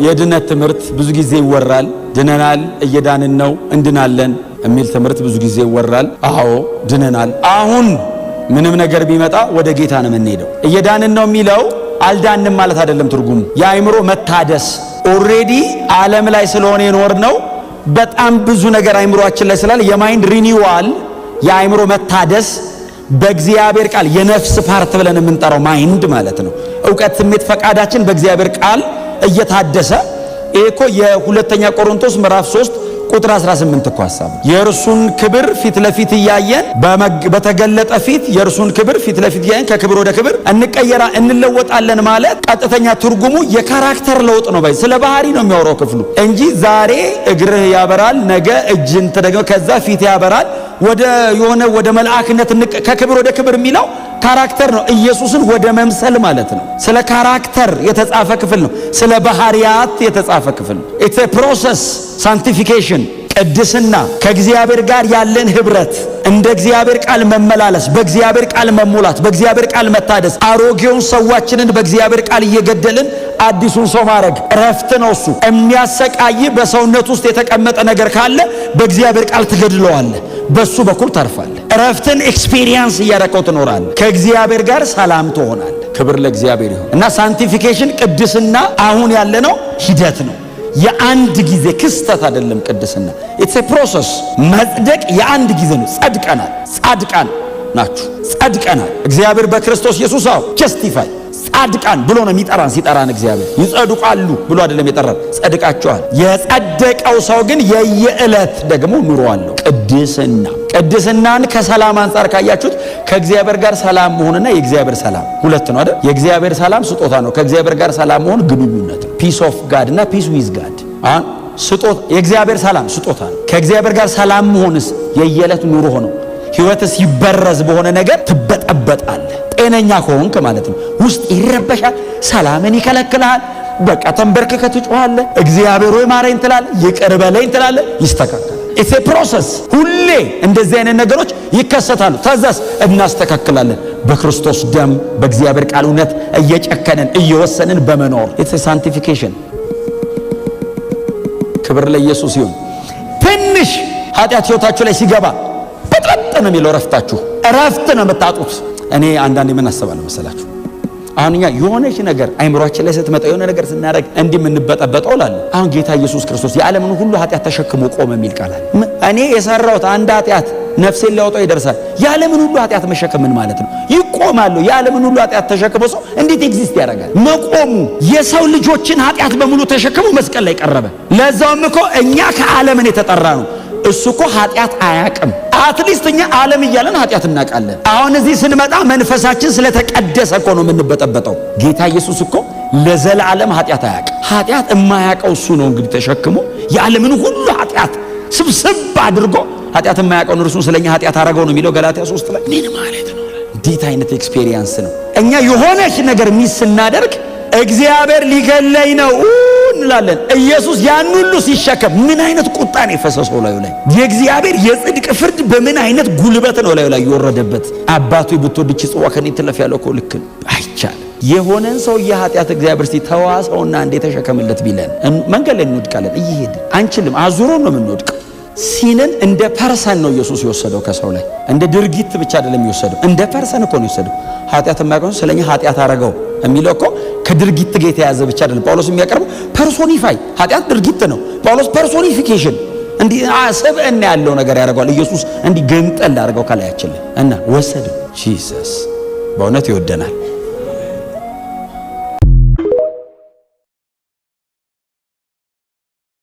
የድነት ትምህርት ብዙ ጊዜ ይወራል። ድነናል፣ እየዳንን ነው፣ እንድናለን የሚል ትምህርት ብዙ ጊዜ ይወራል። አዎ ድነናል። አሁን ምንም ነገር ቢመጣ ወደ ጌታ ነው የምንሄደው። እየዳንን ነው የሚለው አልዳንም ማለት አይደለም። ትርጉሙ የአእምሮ መታደስ already ዓለም ላይ ስለሆነ የኖርነው በጣም ብዙ ነገር አእምሮአችን ላይ ስላለ የ mind renewal፣ የአእምሮ መታደስ፣ በእግዚአብሔር ቃል የነፍስ part ብለን የምንጠራው mind ማለት ነው። እውቀት፣ ስሜት፣ ፈቃዳችን በእግዚአብሔር ቃል እየታደሰ፣ ይሄ እኮ የሁለተኛ ቆሮንቶስ ምዕራፍ 3 ቁጥር 18 እኮ ሐሳብ ነው። የእርሱን ክብር ፊት ለፊት እያየን፣ በተገለጠ ፊት የእርሱን ክብር ፊት ለፊት እያየን ከክብር ወደ ክብር እንቀየራ እንለወጣለን ማለት ቀጥተኛ ትርጉሙ የ character ለውጥ ነው። ባይ ስለ ባህሪ ነው የሚያወራው ክፍሉ እንጂ ዛሬ እግርህ ያበራል፣ ነገ እጅን ተደግሞ ከዛ ፊት ያበራል፣ ወደ የሆነ ወደ መልአክነት ከክብር ወደ ክብር የሚለው character ነው። ኢየሱስን ወደ መምሰል ማለት ነው። ስለ character የተጻፈ ክፍል ነው። ስለ ባህሪያት የተጻፈ ክፍል ነው። It's a process፣ sanctification፣ ቅድስና፣ ከእግዚአብሔር ጋር ያለን ህብረት፣ እንደ እግዚአብሔር ቃል መመላለስ፣ በእግዚአብሔር ቃል መሞላት፣ በእግዚአብሔር ቃል መታደስ፣ አሮጌውን ሰዋችንን በእግዚአብሔር ቃል እየገደልን አዲሱን ሰው ማድረግ እረፍት ነው። እሱ የሚያሰቃይ በሰውነት ውስጥ የተቀመጠ ነገር ካለ በእግዚአብሔር ቃል ትገድለዋለህ። በሱ በኩል ታርፋለህ። እረፍትን experience እያረከው ትኖራለህ። ከእግዚአብሔር ጋር ሰላም ትሆናለህ። ክብር ለእግዚአብሔር ይሁን እና sanctification፣ ቅድስና አሁን ያለነው ሂደት ነው። የአንድ ጊዜ ክስተት አይደለም። ቅድስና it's a process። መጽደቅ የአንድ ጊዜ ነው። ጸድቀናል። ጻድቃን ናችሁ። ጸድቀናል። እግዚአብሔር በክርስቶስ ኢየሱስ አዎ justify፣ ጻድቃን ብሎ ነው የሚጠራን። ሲጠራን እግዚአብሔር ይጸድቃሉ ብሎ አይደለም የጠራን፣ ጸድቃችኋል። የጸደቀው ሰው ግን የየዕለት ደግሞ ኑሮ አለው። ቅድስና፣ ቅድስናን ከሰላም አንጻር ካያችሁት ከእግዚአብሔር ጋር ሰላም መሆንና የእግዚአብሔር ሰላም ሁለት ነው አይደል? የእግዚአብሔር ሰላም ስጦታ ነው። ከእግዚአብሔር ጋር ሰላም መሆን ግንኙነት ነው። Peace of God እና peace with God። አሁን ስጦታ፣ የእግዚአብሔር ሰላም ስጦታ ነው። ከእግዚአብሔር ጋር ሰላም መሆንስ የየዕለት ኑሮ ነው። ህይወት ሲበረዝ በሆነ ነገር ትበጠበጣለህ። ጤነኛ ከሆንክ ማለት ነው። ውስጥ ይረበሻል፣ ሰላምን ይከለክልሃል። በቃ ተንበርክከህ ትጮኻለህ። እግዚአብሔር ሆይ ማረኝ ትላለህ፣ ይቅር በለኝ ትላለህ። ይስተካከላል። It's a process። ሁሌ እንደዚህ አይነት ነገሮች ይከሰታሉ። ከዛስ እናስተካክላለን። በክርስቶስ ደም፣ በእግዚአብሔር ቃል እውነት እየጨከንን እየወሰንን በመኖር። It's a sanctification። ክብር ለኢየሱስ ይሁን። ትንሽ ኃጢአት ህይወታችሁ ላይ ሲገባ በጥበጥ ነው የሚለው እረፍታችሁ፣ እረፍት ነው የምታጡት። እኔ አንዳንዴ ምን አስባለሁ መሰላችሁ? አሁን እኛ የሆነች ነገር አይምሯችን ላይ ስትመጣ፣ የሆነ ነገር ስናደርግ እንዲህ የምንበጠበጠው እላለሁ። አሁን ጌታ ኢየሱስ ክርስቶስ የዓለምን ሁሉ ኃጢአት ተሸክሞ ቆመ የሚል ቃል አለ። እኔ የሰራሁት አንድ ኃጢአት ነፍሴን ሊያወጣው ይደርሳል። የዓለምን ሁሉ ኃጢአት መሸከም ምን ማለት ነው? ይቆማሉ። የዓለምን ሁሉ ኃጢአት ተሸክሞ ሰው እንዴት exist ያደርጋል? መቆሙ፣ የሰው ልጆችን ኃጢአት በሙሉ ተሸክሞ መስቀል ላይ ቀረበ። ለዛውም እኮ እኛ ከዓለምን የተጠራ ነው። እሱ እኮ ኃጢአት አያቅም። At least እኛ ዓለም እያለን ኃጢአት እናውቃለን። አሁን እዚህ ስንመጣ መንፈሳችን ስለተቀደሰ እኮ ነው የምንበጠበጠው። ጌታ ኢየሱስ እኮ ለዘላለም ኃጢአት አያውቅም። ኃጢአት የማያውቀው እሱ ነው እንግዲህ ተሸክሞ የዓለምን ሁሉ ኃጢአት ስብስብ አድርጎ፣ ኃጢአት የማያውቀውን እርሱን ስለኛ ኃጢአት አደረገው ነው የሚለው ገላትያ 3 ላይ። ምን ማለት ነው? እንዴት አይነት experience ነው? እኛ የሆነች ነገር miss ስናደርግ እግዚአብሔር ሊገለኝ ነው እንላለን። ኢየሱስ ያን ሁሉ ሲሸከም ምን አይነት ቁጣ ነው የፈሰሰው ላዩ ላይ? የእግዚአብሔር የጽድቅ ፍርድ በምን አይነት ጉልበት ነው ላዩ ላይ የወረደበት? አባቱ ብትወድ ይህች ጽዋ ከኔ ትለፍ ያለው እኮ ልክ ነው። አይቻልም። የሆነን ሰው የኃጢአት እግዚአብሔር እስቲ ተዋሰውና እንዴ ተሸከምለት ቢለን መንገድ ላይ እንወድቃለን። እየሄድን አንችልም። አዙሮ ነው የምንወድቀው። Sin ን እንደ person ነው ኢየሱስ የወሰደው ከሰው ላይ፣ እንደ ድርጊት ብቻ አይደለም የወሰደው፣ እንደ person እኮ ነው የወሰደው። ኃጢአት የማያውቀውን ስለኛ ኃጢአት አረገው የሚለው እኮ ከድርጊት ጋር የተያዘ ብቻ አይደለም። ጳውሎስ የሚያቀርበው personify፣ ኃጢአት ድርጊት ነው። ጳውሎስ personification፣ እንዲህ ስብዕና ያለው ነገር ያደርገዋል። ኢየሱስ እንዲህ ገንጠል አድርገው ከላያችን ላይ እና ወሰደው። Jesus በእውነት ይወደናል።